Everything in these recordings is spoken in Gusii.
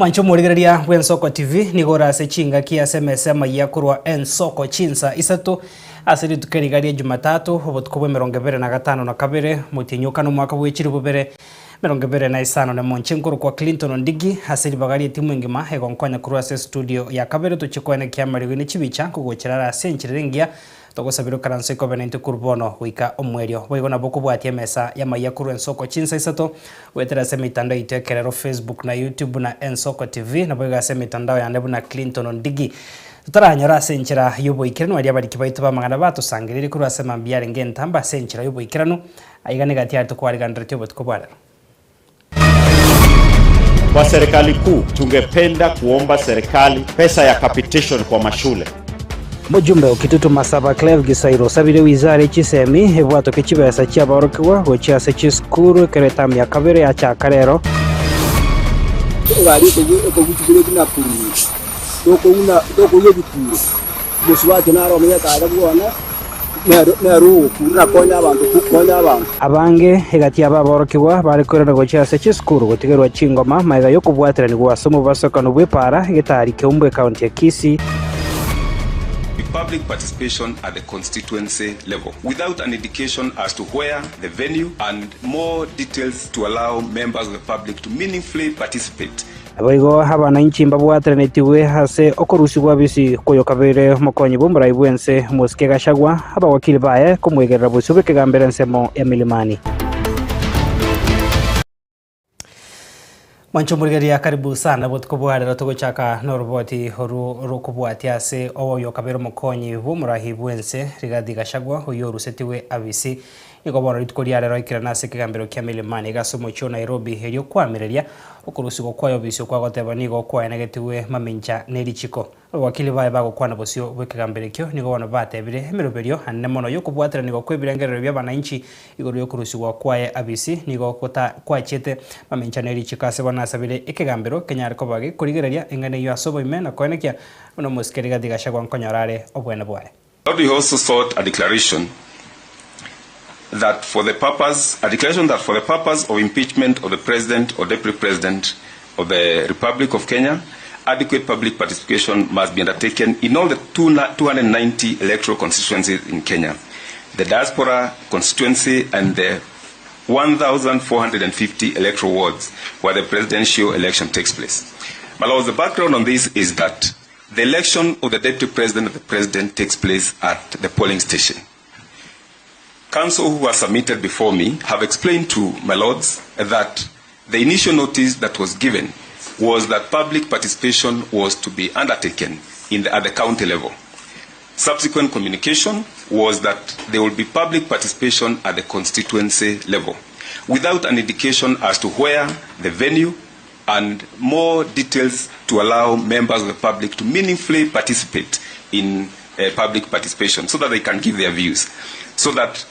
Mwanche omorigereria bw'Ensoko TV nigo ore ase chingaki ase emesa amayia korwa Ensoko chinsa isato ase rituko eriga ria Jumatatu obotuko bw'emerongo ebere na gatano na kabere omotienyi okane omwaka bwe chilifu bibere emerongo ebere na isano na monche nkorokwa Clinton Ondigi ase ribaga ri'etimu engima egonkonya korwa ase estudio ya kabere tochie koenekia amarigo ne chibicha nkogochera are ase enchera ere engiya Togosabera okaranse ikobe naintwe korwa bono goika omoerio. Boigo nabo okobwatia emesa y'amayia korwa ensoko chinsa isato, goetera ase emetandao yaito ekerero Facebook na YouTube buna Ensoko TV, naboigo ase emetandao yande buna Clinton Ondigi. Totaranyora ase enchera y'oboikeranu aria abariki baito b'amang'ana batosangereire korwa ase mambia arenge entambe ase enchera y'oboikeranu, aiga negati aria tokwariganderetie obotuko bwa rero. Kwa serikali kuu tungependa kuomba serikali pesa ya capitation kwa mashule. Mojumbe o Kitutu Masaba Cleve Gisairo osabire wizara ye chisemi ebwatoke chibesa chi'aborokigwa gochia ase chisukuru ekero etamu ya kabere yachaka rero. Egari ekoguchukire buna kururu, tokouna tokoigwa ebikuro, omosubati naro omenyete aria bwone, nere nere ogokurura konya abanto konya abanto. Abange egati yabo aborokigwa bare koirana gochia ase chisukuru gotigerwa chingoma magega y'okobwateranigwa ase omobasokano bw'epaara getari Keumbu ekaunti ya Kisii. Public participation at the constituency level without an indication as to where, the venue and more details to allow members of the public to meaningfully participate. Naboigo abananchi mbabwateranetigwe ase okorusigwa bisi kw'oyokabeire omokonyi bw'omorai bw'ense omosike Gachagua, abawakili baye komwegerera bosio bw'ekegambero ensemo ya Milimani. Mwanche omorigereria karibu sana botuko bwa rero togochaka noroboti oru rokobwatia ase oyokabeire omokonyi bw'omorahi bw'ense Rigathi Gachagua oyio orusetigwe abisi Nigo bono rituko ria rero aikerana ase ekegambero kia Milimani iga ase omochie o Nairobi erio kwamireria okorusigwa kwaye obisi okwo agoteba nigo kwaenegetigwe mamincha ne richiko. Abawakili baye bagokwana bosio bw'ekegambero ekio nigo bono batebire emeroberio anene mono y'okobwateranigwa kw'ebirengerero bi'abananchi igoro y'okorusigwa kwaye abisi nigo gota kwachiete mamincha ne richiko ase bono asabire ekegambero kenyare koba gekorigereria eng'ana eyio ase oboime na koenekia buna omosike Rigathi Gachagua nkonyora are obwene bwaye. He also sought a declaration that for the purpose, a declaration that for the purpose of impeachment of the President or Deputy President of the Republic of Kenya, adequate public participation must be undertaken in all the 290 electoral constituencies in Kenya, the diaspora constituency and the 1,450 electoral wards where the presidential election takes place. My lords, the background on this is that The election of the Deputy President and the President takes place at the polling station. Counsel who has submitted before me have explained to my lords that the initial notice that was given was that public participation was to be undertaken in the, at the county level. Subsequent communication was that there will be public participation at the constituency level without an indication as to where the venue and more details to allow members of the public to meaningfully participate in uh, public participation so that they can give their views. So that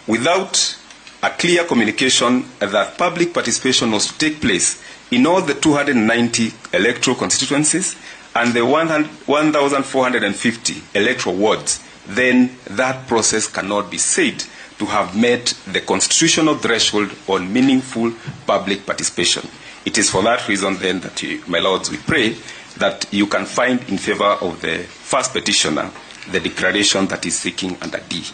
without a clear communication that public participation was to take place in all the 290 electoral constituencies and the 1,450 electoral wards, then that process cannot be said to have met the constitutional threshold on meaningful public participation. It is for that reason then that, you, my lords, we pray that you can find in favor of the first petitioner the declaration that is seeking under D.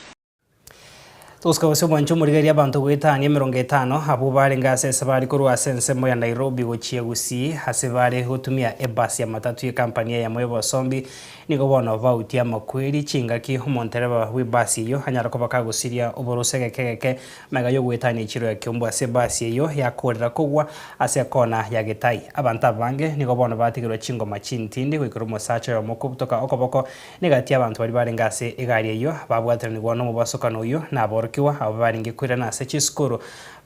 Togosuka gose omwancho omorigereria abanto goetania emerongo etano abwo barenge ase esabari korwa ase ensemo ya Nairobi gochia Gusii ase bare gotumia ebasi ya matatu y'ekampani eyemo y'obosombi Nigo bono bautie amakweri chingaki omontereba bw'ebasi eyio anyare koba kagosiria oborose egeke egeke magega y'ogoetania echiro ya Kiumbu ase ebasi eyio yakoorera kogwa ase ekona ya Getayi. Abanto abange nigo bono batigerwa chingoma chintindi goikera omosacha oyomo kobutoka okoboko negati y'abanto baria barenge ase egari eyio babwateranigwa nomobasokano oyio na aborokigwa abwo barenge koirana ase chisukuru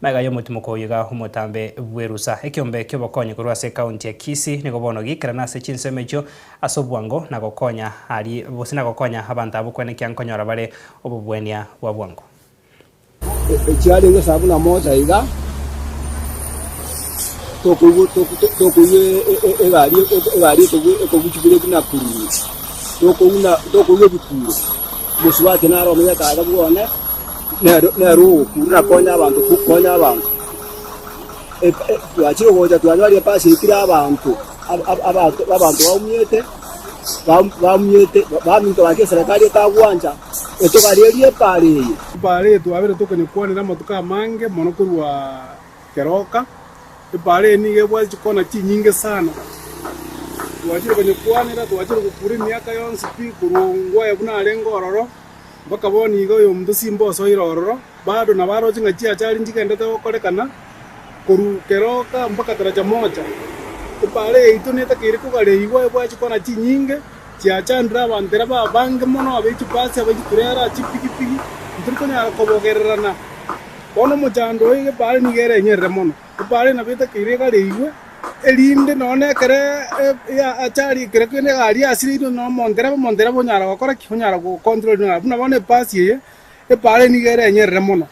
Magega y'omotimoko oyio iga omotambe bw'erusa. Ekiombe ki'obokonyi korwa ase ekaunti ya Kisii nigo bono giikerana ase chinsemo echio Ase obwango na gokonya aria, gose na gokonya abanto abwo kwenekia nkonyora bare obobwania bwa bwango. Echiarenge saa buna moja iga, tokoigwa tokoigwa egari egari ekobuchia breki na kururu, tokouna tokoigwa ebikuro, omosubati naro omenyete aria bwone, nere nere ogokurura akonye abanto konya abanto. Twachire gocha twanyorire epasi ekire abanto, abanto baumiete, baumiete, baminto gaki eserekari etagwancha etogarerie epaara eye. Epaara eye twabere tokonyekwanera amatuko amange mono korwa keroka, epaara eye nigo ebwate chikona chinyinge sana. Twachire konyekwanera, twachire gokura emiaka yonsi pi korwa ngwaye buna arenge ororo, mpaka bono iga oyomonto simba osoire ororo, bado nabo aroche ng'a chiachari nchigendete gokorekana korwa keroka mpaka taracha mocha. Epaara yaito netakeire kogareigwa ebwate chikona chinyinge, chiachandire abanto ere babange mono abe chibasi, abe chiturera, chipigipigi, ntori konyara kobogererana. Bono omochando oyo epaara nigo ere enyerere mono. Epaara nabo etakeire egareigwe, erinde nonya nekero achari ekero kende egari yasireirwe na omontereba, omontereba onyara gokora ki? Onyara gocontrol buna bono ebasi eye, epaara eye nigo ere enyerere mono.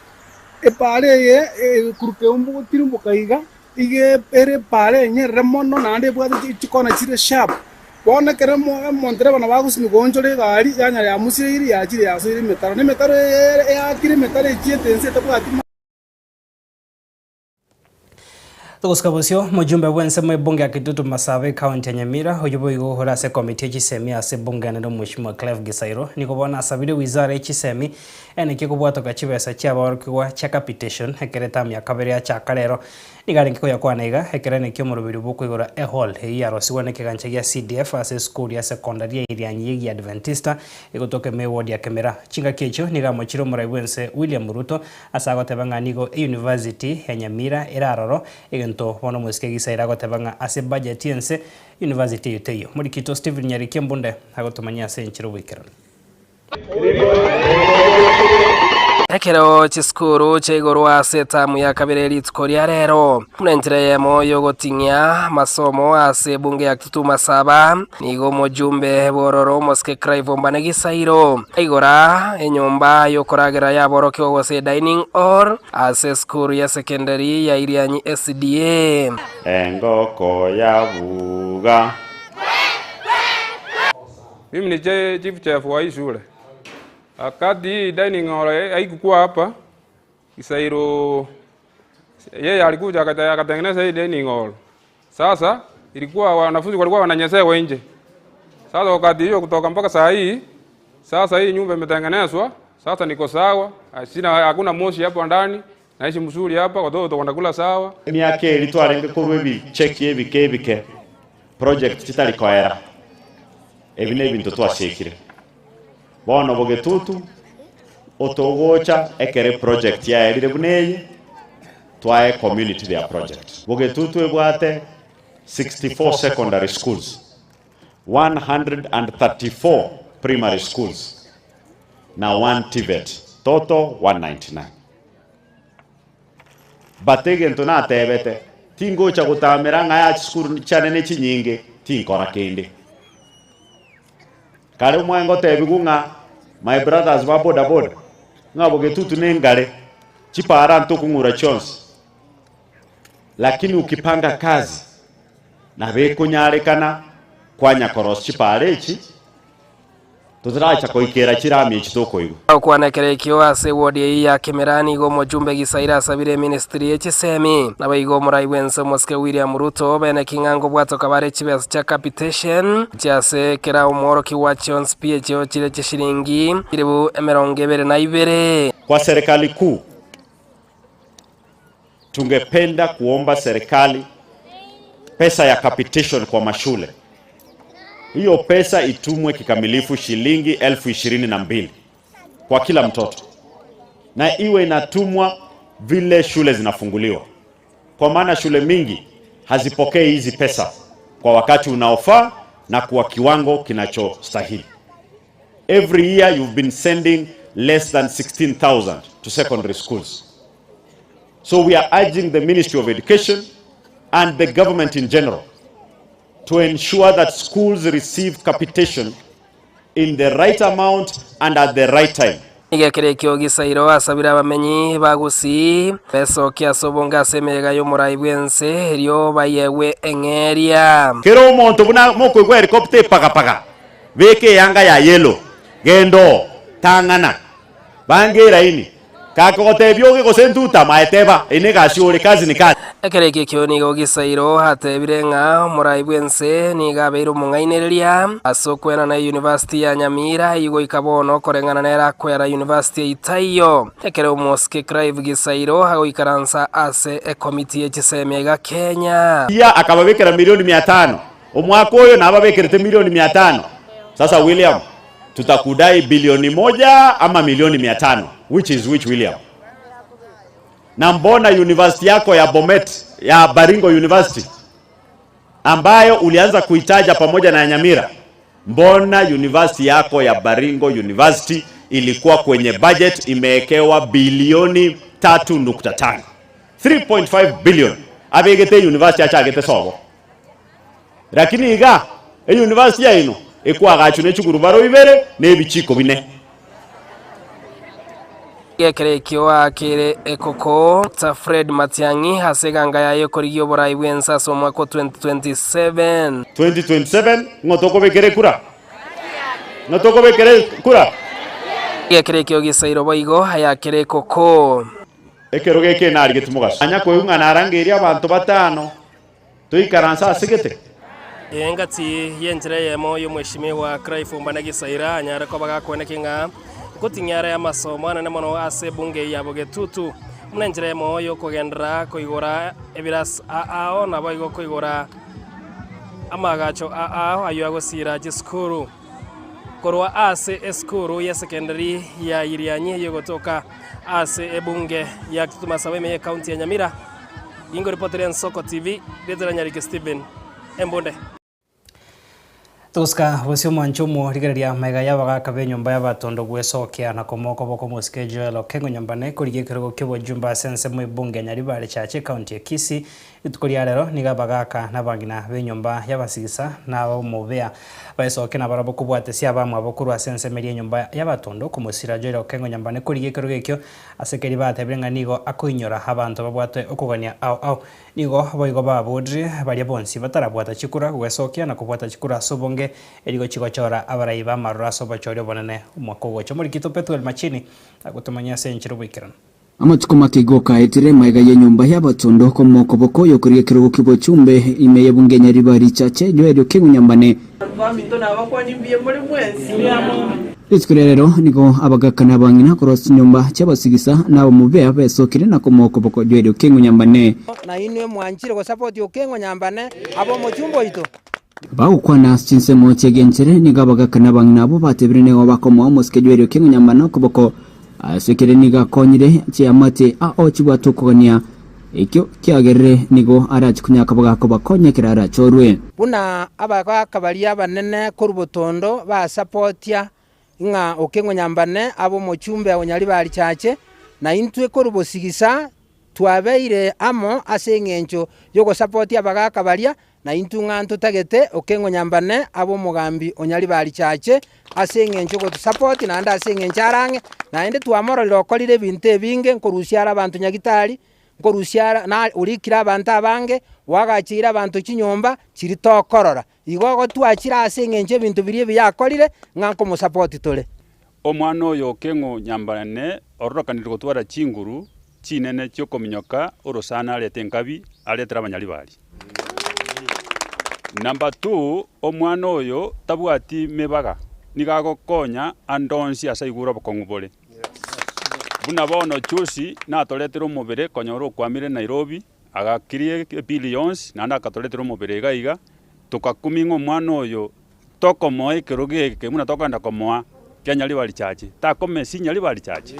Epaara eye ekorwa keumbu gotirimboka iga, iga ere epaara enyerere mono naende ebwate chikona chire sharp. Bono ekero omontereba nabo agosinywa goonchora egari, yanyara yamusireire yachire yasoire emetaro, na emetaro eye eakire emetaro echiete ense etabwati. Togosika bosio, mojumbe bw'ensemo ebunge ya Kitutu Masaba ecounty ya Nyamira, oyio boigo ore ase ekomiti ye chisemi ase ebunge enene Omweshimiwa Clive Gisairo, nigo bono asabire wizara ye chisemi enekie kobwatoka chibesa chiabaorokigwa chia capitation ekero etamu ya kabere yachaka rero. Nigo arenge koyakwana iga ekero enekia omoroberi bw'okoigora ehall eyio yarosigwa nekegancha gia CDF ase esukuru ya secondary ya Irianyi y'Egiadventista egotoka ime eward ya Kemera. Chingaki echio nigo amochire omorai bw'ense William Ruto Ase agoteba ng'a nigo eyunivasiti ya Nyamira ere aroro, egento bono omosike Gisairo agoteba ng'a ase budget y'ense, yunivasiti eyio teiyo. Morikito Stephen Nyariki Embunde agotomanyia ase enchera oboikeranu. Ekero chisukuru chiaigorwa ase etamu ya kabere rituko ria rero, buna enchera eyemo y'ogoting'ia amasomo ase ebunge ya Kitutu Masaba, Nigo omojumbe bw'ororo omosike Clive Ombane Gisairo aigora enyomba y'okoragera y'aborokigwa gose dining hall ase esukuru ya sekendari ya Irianyi SDA. Engoko yabuga. Mimi ni chief chef wa hii shule. Wakati hii dining hall haikukuwa hapa, Gisairo yeye alikuja akatengeneza hii dining hall. Sasa ilikuwa wanafunzi walikuwa wananyesewa nje. Sasa wakati hiyo kutoka mpaka saa hii, sasa hii nyumba imetengenezwa, sasa niko sawa, sina hakuna moshi hapo ndani, naishi mzuri hapa, watoto wanakula sawa. Emiaka eria twarenge korwa ebicheki ebike ebike, project chitari koera, ebi nebinto twasiekire. Bono bogetutu otogocha ekero eproject yaerire buna eye, twae community their project. Bogetutu ebwate 64 secondary schools, 134 primary schools na one TVET, total 199. But egento natebete, tingocha gotamera ng'a ya chisukuru chiane ne chinyinge, tinkora kende. Kare omwaye ngotebigwa ng'a my brothers ba boda boda, ng'a bogetutu nengare, chipara ntokong'ura chionsi, lakini ukipanga kazi nabo ekonyarekana kwanya korosia chipara echi, Totaracha koikera chirami echi tokoigwa. Gokwana ekero ekio ase ewodi eyio ya Kemera nigo omojumbe Gisaira asabire eministry ye chisemi naboigo omorai bwense omosike William Ruto bene king'a ngobwatoka bare chibesa chia capitation chiase kera omworokigwa chionsi pi echio chire chishilingi chilibu emerongo ebere na ibere. Kwa serikali kuu, tungependa kuomba serikali pesa ya capitation kwa mashule. Hiyo pesa itumwe kikamilifu shilingi 22,000 kwa kila mtoto, na iwe inatumwa vile shule zinafunguliwa, kwa maana shule mingi hazipokei hizi pesa kwa wakati unaofaa na kwa kiwango kinachostahili. Every year you've been sending less than 16,000 to secondary schools. So we are urging the Ministry of Education and the government in general to ensure that schools receive capitation in the right amount and at the right time. Nigo ekero ekio Gisairo asabire abamenyi ba Gusii besokie ase obonge ase emeyega y'omorai bw'ense, erio bayegwe eng'eria. Kera omonto buna mokoigwa helicopter epagapaga, beka eyanga ya yellow, genda oo, tang'ana, banga eraini. Gakogotebia oge gose ntuta, maye teba, Eye negasi ore, kazi ni kazi. Ekero ekio ekio nigo Gisairo atebire ng'a omorai bw'ense nigo abeire omong'ainereria ase okwenana eyunivasiti ya Nyamira eyio goika bono koreng'ana nere akwera yunivasiti eyio taiyo. Ekero omosike Clive Gisairo agoikaransa ase ekomiti ye chisemi aiga Kenya. Iya akababekera milioni mia tano. Omwaka oyo nababekerete milioni mia tano. Sasa William, tutakudai bilioni moja ama milioni mia tano? Which is which William? Na mbona university yako ya Bomet ya Baringo University ambayo ulianza kuitaja pamoja na Nyamira, mbona university yako ya Baringo University ilikuwa kwenye budget imewekewa bilioni 3.5 3.5 billion abegete university achagete sobo Lakini iga eyunivasiti yaino ekwagachwa ne chigurubaro ibere na ebichiko bine. Ekero ekio aakire ekoko Dr Fred Matiang'i ase eganga yaye okorigia oborai bw'ense ase omwaka o 2027. 2027 ng'o tokobekera ekura? Ng'o tokobekera ekura? Ekero ekio gisairwe boigo ayakire ekoko. Ekero geke narigetie mogaso. Anya koigwa ng'a narangeirie abanto batano. Toikaranse ase gete. Engati y'enchera eyemo y'omweshimiwa Clive Ombane Gisaira anyare koba gakweneki ng'a nkoting'ia are amasomo anene mono ase ebunge ya Bogetutu buna enchera eyemo y'okogenderera koigora ebirasi ao naboigo koigora amaagacho ao ayio agosiira chisukuru. Korwa ase esukuru y'esekendari ya Irianyi eyio egotoka ase ebunge ya Kitutu Masaba ime y'ecounty ya Nyamira, Ningoripoteria Ensoko TV, rieta ria Nyariki Stephen Embunde. Togosika bosio omwancho omo rigereria magega y'abagaaka b'enyomba y'abatondo gwesokia na komoa okoboko omosike Joel Okengo Nyambane korigia ekerogo ki'obojumbe ase ensemo y'ebunge ya Nyaribari Chache ekaunti ya Kisii. Rituko ria rero nigo abagaaka na abang'ina b'enyomba y'abasigisa na ab'omobea baesokia nabarabwo kobwatesia abamwabo korwa ase ensemo eria y'enyomba y'abatondo komosira Joel Okengo Nyambane korigia ekerogo ekio Ase keria batebire ng'a nigo akoinyora abanto babwate okogania ao ao. Nigo boigo baborire baria bonsi batarabwata chikura gwesokia na kobwata chikura ase obonge, erigo chigochora abarai b'amaroro ase obochori obonene omwaka ogocha. Omoriki oito Pethuel Machini agotomanyia ase enchera oboikeranu. Amatuko make igo kaetire magega y'enyomba y'abatondo komoa okoboko oyokorigia ekerogo ki'obochumbe ime y'ebunge ya Nyaribari Richache Joel Okengo Nyambane. Baminto nabakwani mbuya more mwensi. Rituko ria rero nigo abagaka na abang'ina korwa ase chinyomba chi'abasigisa na abamobea besokire na komoa okoboko Joel Okengo Nyambane. Na inwe mwanchire gosapoti Okengo Nyambane abe omochumba oito. Bagokwana ase chinsemo chi'egenchere nigo abagaka na abang'ina abwo batebire nigo bakomoa omosike Joel Okengo Nyambane okoboko ase kere nigo akonyire chiamate ao chibwate okogania Ekio kiagerire nigo arache konyaka bagakobakonya ekero arachorwe. Buna abagaaka baria abanene korwa botondo basapotia ng'a Okeng'o Nyambane abe omochumbe o Nyaribari Chache, na intwe korwa bosigisa twabeire amo ase eng'encho y'ogosapotia abagaaka baria, Na intwe ng'a ntotagete Okeng'o Nyambane abe omogambi o Nyaribari Chache ase eng'encho ogotusapoti naende ase eng'encho are ang'e, naende twamororire okorire ebinto ebinge nkorusia are abanto Nyagitari, nkorusia are na orikire abanto abange, oagacheire abanto chinyomba chiria tokorora. Igo igo twachire ase eng'encho ebinto biria ebiya akorire ng'a nkomosapoti tore. Omwana oyo Okeng'o Nyambane ororokanire gotwara chinguru chinene chiokominyoka orosana arete enkabi aretere abanyaribari. Number two, omwana oyo tabwati mebaga, nigo agokonya ande onsi ase aigure obokong'u bore. Buna bono juzi natoretere omobere konyora okwamire Nairobi, agakirie ebill yonsi naende akatoretera omobere iga iga, tokakumia ng'a omwana oyo tokomoa ekerogo eke buna tokogenda komoa kia Nyaribari Church, takomesi Nyaribari Church.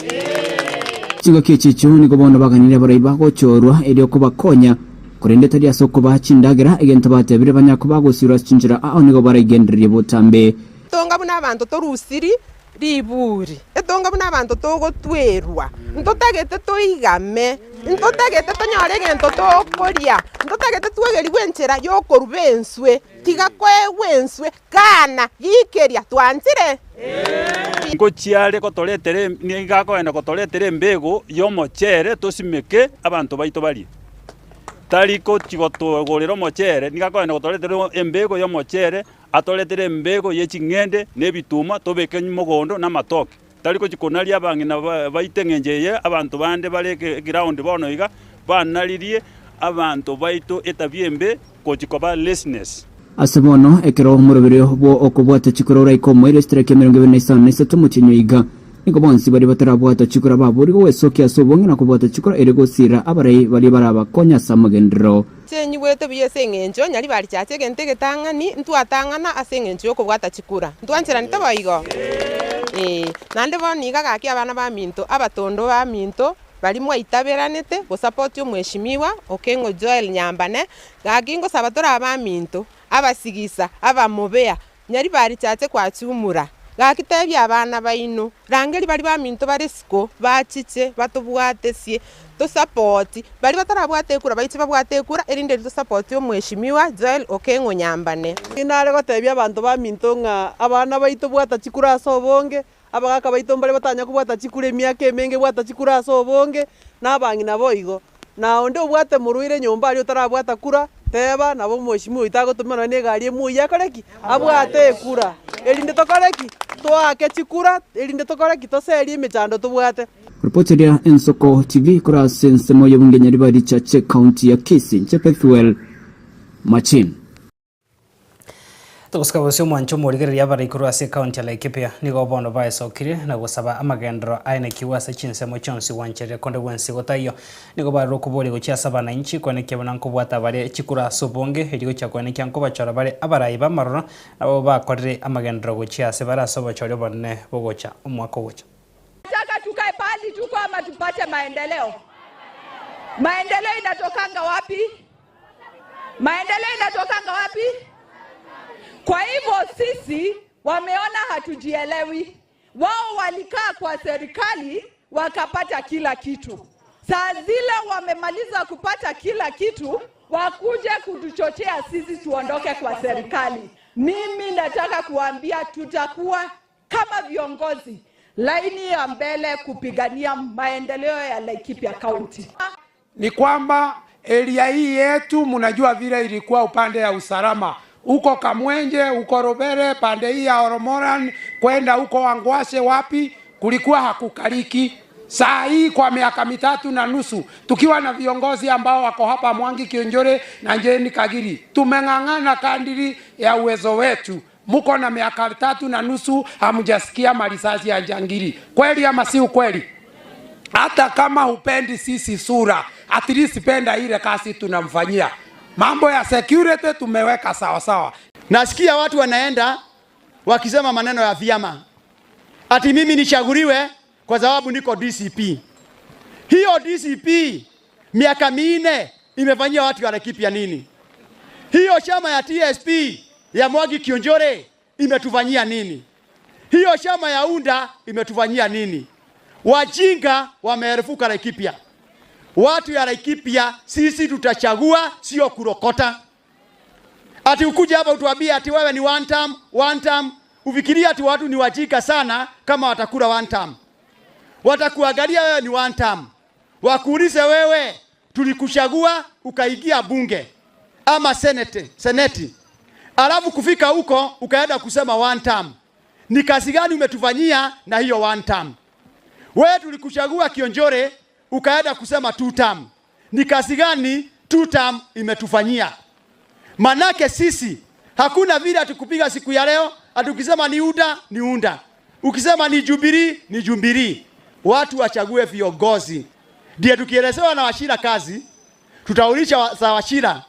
Chingaki echi echio nigo bono baganire abarai bagochorwa erio kobakonya, korende tari ase okobaa chindagera, egento batebire banyare koba gosirwa ase chinchera ao nigo baraigendererie botambe. Tonga buna abanto torusiri riburi, etonga buna abanto togotwerwa, ntotagete toigame, ntotagete tonyore egento tokoria, ntotagete twegerigwe enchera yokoruba enswe, tiga koegwa enswe, kana, gikeria, twanchire? Ngochiare gotoretera nigo akogenda gotoretera embego y'omochere tosimeke abanto baito barie. Tari gochi gotogorera omochere, nigo akogenda gotoretera embego y'omochere, atoretere embego ye ching'ende na ebituma tobeke mogondo na amatoke. Tari gochia konaria abang'ina baito eng'encho eye, abanto bande bare eground bono iga, banaririe abanto baito etabia embe gochia koba laziness. Ase bono, ekero omoroberio bwo okobwata chikura oraike omoerio chitariki 23 omotienyi oiga, nigo bonsi baria batarabwata chikura baborigwe gwesokia ase obong'e na kobwata chikura erio gosiira abarai baria barabakonye ase amagenderero. Chenyigwete buya ase engencho nyaribari chiacha egento egetang'ani, ntwatang'ana ase engencho y'okobwata chikura. Ntwancheranete boigo? Ee. Naende bono iga gaki abana baminto, abatondo baminto, baria mwaitaberanete gosapoti omweshimiwa Okeng'o Joel Nyambane, gaki ngosaba tore abaminto, abasigisa, abamobea, Nyaribari chiache kwachumura, gaki tebia abana baino, rangeria baria baminto bare isiko, bachiche, batobwatesie, tosapoti, baria batarabwate ekura baiche babwate ekura, erinde erio tosapoti omweshimiwa Joel Okeng'o Nyambane. Nare gotebia abanto baminto ng'a abana baito bwata chikura ase obonge, abagaka baito mbare batanya kobwata chikura emiaka emenge bwata chikura ase obonge, na abang'ina boigo. Na onde obwate morwaire nyomba aria otarabwata kura, teba, nabo omweshimiwa oito agotomera nonya negari emoyio akore ki? Abwate ekura, erinde tokore ki? Toake chikura, erinde tokore ki? Toserie emechando tobwate. Ripoti eria Ensoko TV korwa ase ensemo y'obongenyi riba richache County ya Kisii, inche Bethuel Machin. Togosika gose omwancho omorigereria abarai korwa ase ekaunti ya Laikipia nigo bono baesokire na gosaba amagenderero aenekigwe ase chinsemo chionsi gwancherire konde gwensi gotaiyo. Nigo barure okoboria gochia ase abananchi koenekia buna nkobwata bare chikura ase obonge erio gochia koenekia nkobachora bare abarai b'amaroro nabo bakorire amagenderero gochia ase bare ase obochori obonene bogocha omwaka ogocha. Nataka tukae pahali tuko ama tupate maendeleo? Maendeleo inatokanga wapi? Maendeleo inatokanga wapi? Kwa hivyo sisi wameona hatujielewi. Wao walikaa kwa serikali wakapata kila kitu. Saa zile wamemaliza kupata kila kitu, wakuje kutuchochea sisi tuondoke kwa serikali. Mimi nataka kuambia tutakuwa kama viongozi laini ya mbele kupigania maendeleo ya Laikipia County. Ni kwamba area hii yetu mnajua vile ilikuwa upande ya usalama huko Kamwenje, huko Rubere, pande hii ya Oromoran kwenda huko Wangwashe, wapi kulikuwa hakukaliki. Saa hii kwa miaka mitatu na nusu tukiwa na viongozi ambao wako hapa Mwangi Kiunjuri na Jane Kagiri, tumeng'ang'ana kadiri ya uwezo wetu. Muko na miaka tatu na nusu hamjasikia marisasi ya jangili, kweli ama si ukweli? Hata kama hupendi sisi sura, at least penda ile kazi tunamfanyia. Mambo ya security tumeweka sawa sawa. Nasikia watu wanaenda wakisema maneno ya vyama, ati mimi nichaguliwe kwa sababu niko DCP. Hiyo DCP miaka minne imefanyia watu wa Laikipia nini? Hiyo chama ya TSP ya Mwangi Kiunjuri imetufanyia nini? Hiyo chama ya UNDA imetufanyia nini? Wajinga wameerefuka Laikipia. Watu ya Laikipia sisi tutachagua, sio kurokota. Ati ukuja hapa utuambie ati wewe ni one term, one term. Ufikirie ati watu ni wajinga sana kama watakula one term. Watakuangalia wewe ni one term. Wakuulize wewe, tulikuchagua ukaingia bunge ama senete, seneti. Alafu kufika huko ukaenda kusema one term. Ni kazi gani umetufanyia na hiyo one term? Wewe tulikuchagua Kiunjuri ukaenda kusema two term. Ni kazi gani two term imetufanyia? Manake sisi hakuna vile atukupiga siku ya leo, atukisema ni UDA ni UDA, ukisema ni Jubilee ni Jubilee. Watu wachague viongozi, ndiye tukielezewa na Wachira kazi tutaulisha wa, za Wachira,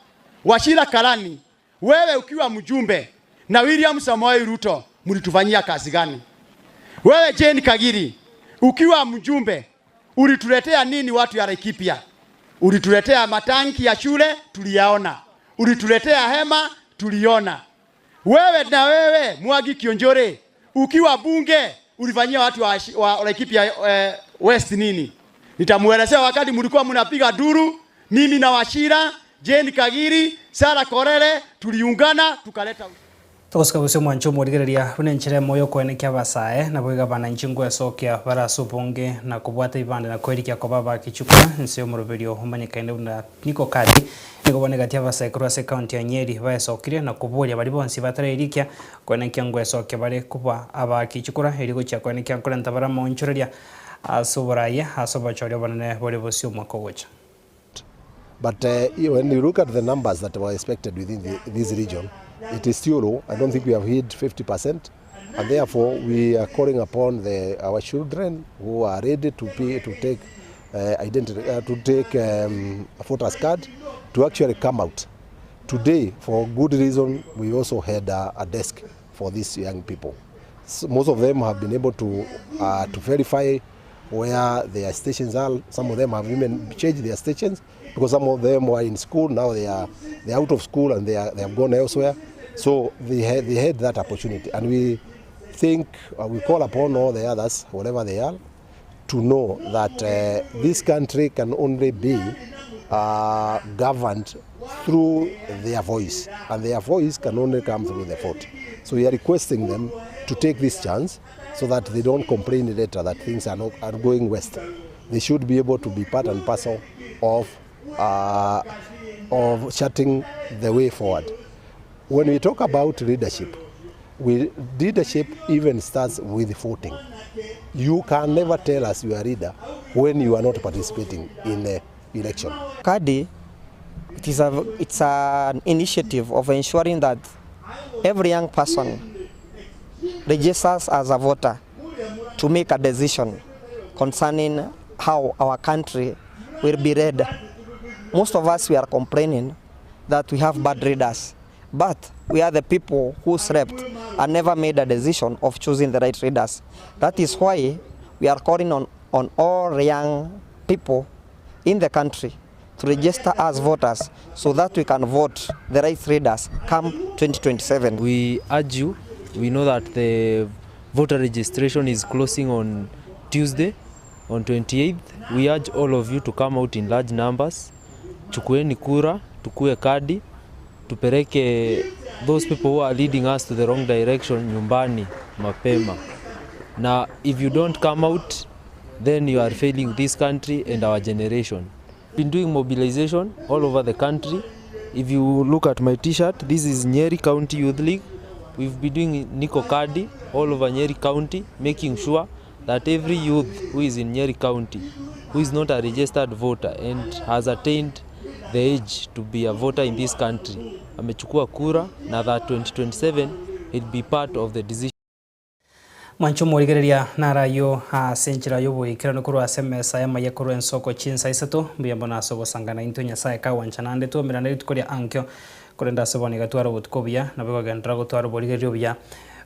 Wachira Karani, wewe ukiwa mjumbe na William Samoei Ruto mlitufanyia kazi gani? Wewe Jane Kagiri ukiwa mjumbe ulituletea nini watu ya Laikipia? Ulituletea matanki ya shule tuliyaona, ulituletea hema tuliona. Wewe na wewe Mwangi Kiunjuri ukiwa bunge ulifanyia watu wa, wa Laikipia eh, West nini? Nitamuelezea wakati mlikuwa mnapiga duru, mimi na Wachira, Jane Kagiri, Sara Korere tuliungana tukaleta Togosika gose omwancho omorigereria buna enchera emo y'okoenekia abasae, naboigo abananchi ngwesokia bare ase obonge na kobwata ebibande na koerikia koba abakichukwa inse y'omoroberio omanyekaine buna Niko Kadi. Nigo bono egati abasae korwa ase ekaunti ya Nyeri baesokirie na koboria baria bonsi batarairikia koenekia ngwesokia bare koba abaaki chikura erio gochia koenekia nkorenta bare amaonchoreria ase oboraia ase obochori obonene bore bosio omwaka ogocha. But uh, when you look at the numbers that were expected within the, this region, it is still low. I don't think we have hit 50%. And therefore, we are calling upon the, our children who are ready to, pay, to take uh, identity, uh, to take um, a voter's card to actually come out. Today, for good reason, we also had a, a desk for these young people. So most of them have been able to, uh, to verify where their stations are. Some of them have even changed their stations because some of them were in school, now they are they're out of school and they, are, they have gone elsewhere. So they had, they had that opportunity. And we think, uh, we call upon all the others, whatever they are, to know that uh, this country can only be uh, governed through their voice, and their voice can only come through the vote. So we are requesting them to take this chance so that they don't complain later that things are, not, are going west. They should be able to be part and parcel of, uh, of charting the way forward. When we talk about leadership, we, leadership even starts with voting. You can never tell us you are a leader when you are not participating in the election. Kadi, it is a, it's an initiative of ensuring that every young person registers as a voter to make a decision concerning how our country will be led. Most of us, we are complaining that we have bad leaders, but we are the people who slept and never made a decision of choosing the right leaders. That is why we are calling on, on all young people in the country to register as voters so that we can vote the right leaders come 2027. We urge you, we know that the voter registration is closing on Tuesday, on 28th. We urge all of you to come out in large numbers. Chukueni kura, tukue kadi, tupeleke those people who are leading us to the wrong direction nyumbani mapema. Na if you don't come out, then you are failing this country and our generation. Been doing mobilization all over the country. If you look at my t-shirt, this is Nyeri County Youth League. We've been doing Niko Kadi all over Nyeri County, making sure that every youth who is in Nyeri County, who is not a registered voter and has attained the age to be a voter in this country, amechukua kura na that 2027 he'll be part of the decision. Mwanche omorigereria naro ayio ase enchera y'oboikeranu korwa ase emesa y'amaiga korwa ensoko chinsa isato, mbuya mono ase ogosangana intwe Nyasaye kagwancha naende twaumerane rituko ria ankio, korende ase bono iga tware obotuko obuya, nabo ekogenderera gotwara oborigereria obuya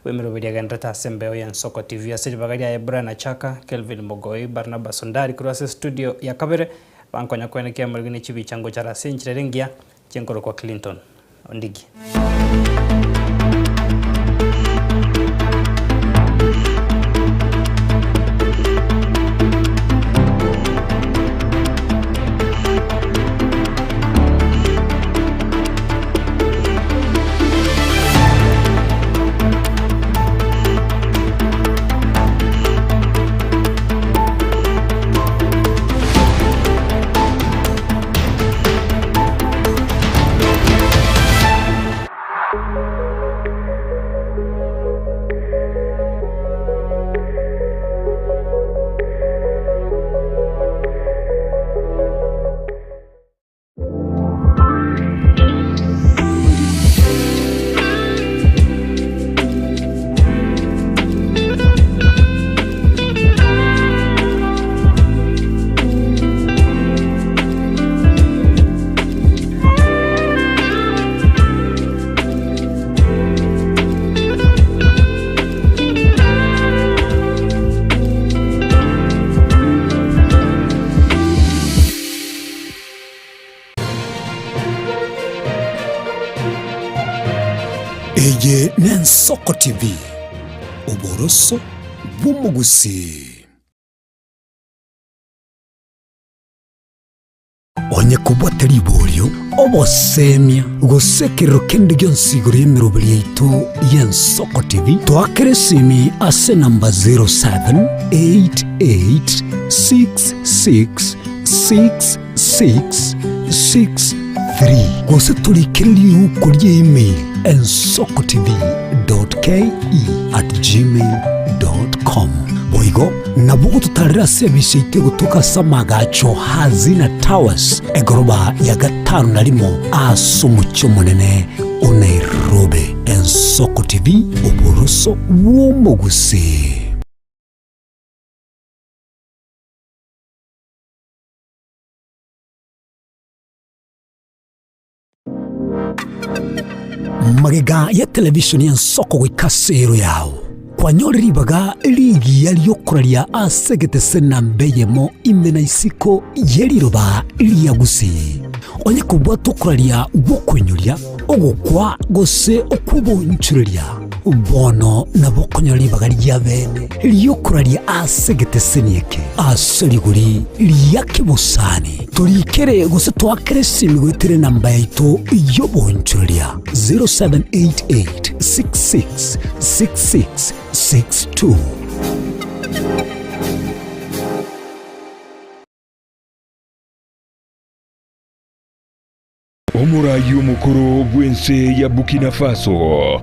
bw'emeroberi egendererete ase embeo y'Ensoko TV. Ase ribaga riaye Brian Achaka, Kelvin Mogoi, Barnabas Ondari korwa ase estudio ya kabere, bankonya koenekia amariga ne chibicha ngochara ase enchera ere engiya chi'enkorokwa Clinton Ondigi. Eye n'Ensoko TV, oboroso bw'omogusii. Onye kobwate riborio, obosemia, gose ekerero kende gionsi igoro y'emeroberi yaito y'Ensoko TV, toakere esimi ase enamba 0788666664. 3 gose torikere riuko ria email ensokotv dot ke at gmail dot com. Boigo nabo ogototarera ase ebisa yaito egotoka ase amagacho Hazina Towers egoroba ya gatano na rimo ase omochie omonene o Nairobi. Ensoko TV, oboroso bw'omogusii. Magega ya televishoni y'ensoko goika ase ero yao, kwanyore ribaga rigiya ri'okoraria ase egetese namba eyemo ime na isiko ye riroba ria Gusii. Onye kobwata okoraria gw'okoinyoria, ogokwa gose okw'obonchoreria, bono nabo okonyora ribaga ria bene ri'okoraria ase egeteseni eke ase rigori ria kebosani. Torikere gose toakere esimi goetera enamba yaito y'obonchoreria 0788 66 66 62. Omoraai omokoro bw'ense ya Burkina Faso.